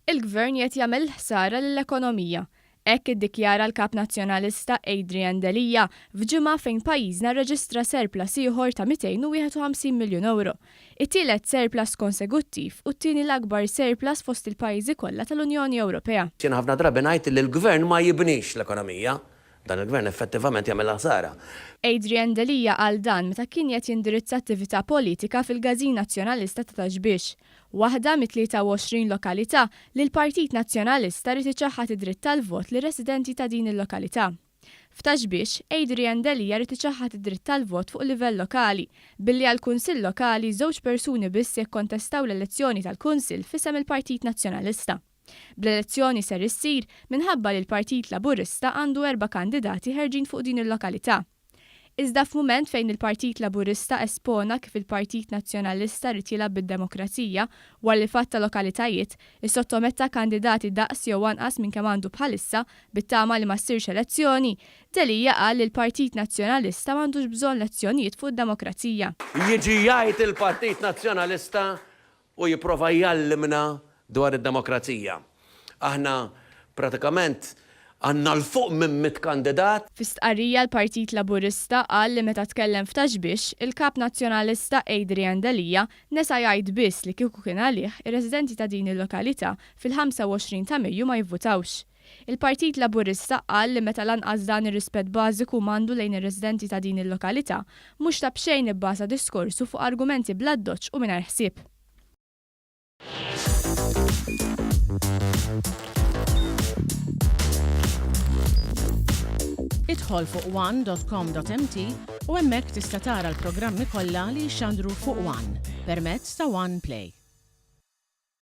Il-Gvern qiegħed jagħmel il-ħsara lill-ekonomija. Hekk iddikjara l-Kap Nazzjonalista Adrian Delia f'ġimgħa fejn pajjiżna rreġistra surplus ieħor ta' 251 miljun ewro. It-tielet surplus konseguttiv u t-tieni l-akbar surplus fost il-pajjiżi kollha tal-Unjoni Ewropea. Jiena ħafna drabi ngħid li l-Gvern ma jibnix l-ekonomija. Dan il-Gvern effettivament jagħmilha ħsara. Adrian Delia qal dan meta kien qed jindirizza attività politika fil-Każin Nazzjonalista ta' Ta' Xbiex, waħda mit-23 lokalità li l-Partit Nazzjonalista ried iċaħħad id-dritt tal-vot lir-residenti ta' din il-lokalità. F'Ta' Xbiex, Adrian Delia ried iċaħħad id-dritt tal-vot fuq livell lokali, billi għall-Kunsill Lokali żewġ persuni biss se jikkontestaw l-elezzjoni tal-Kunsill f'isem il-Partit Nazzjonalista. Bl-elezzjoni ser issir minħabba li l-Partit Laburista għandu erba' kandidati ħerġin fuq din il-lokalità. Iżda f'mument fejn il-Partit Laburista espona kif il-Partit Nazzjonalista ried jilgħab bid-demokrazija wara li f'għadd ta' lokalitajiet issottometta kandidati daqs jew anqas minn kemm għandu bħalissa bit-tama li ma ssirx elezzjoni, Delia qal li l-Partit Nazzjonalista m'għandux bżonn lezzjonijiet fuq id-demokrazija. Jiġi jgħid il-Partit Nazzjonalista u jipprova jgħallimna dwar id-demokrazija. Aħna pratikament għandna 'l fuq minn mitt kandidat. Fi stqarrija l-Partit Laburista qal li meta tkellem f'Ta' Xbiex, il-Kap Nazzjonalista Adrian Delia nesa jgħid biss li kieku kien għalih, ir-residenti ta' din il-lokalità fil-25 ta' Mejju ma jivvutawx. Il-Partit Laburista qal li meta lanqas dan ir-rispett bażiku m'għandu lejn ir-residenti ta' din il-lokalità, mhux ta' b'xejn ibbaża diskorsu fuq argumenti bl-addoċċ u mingħajr ħsieb. Idħol fuq one.com.mt u hemmhekk tista' tara l-programmi kollha li jixxandru fuq One permezz ta' One Play.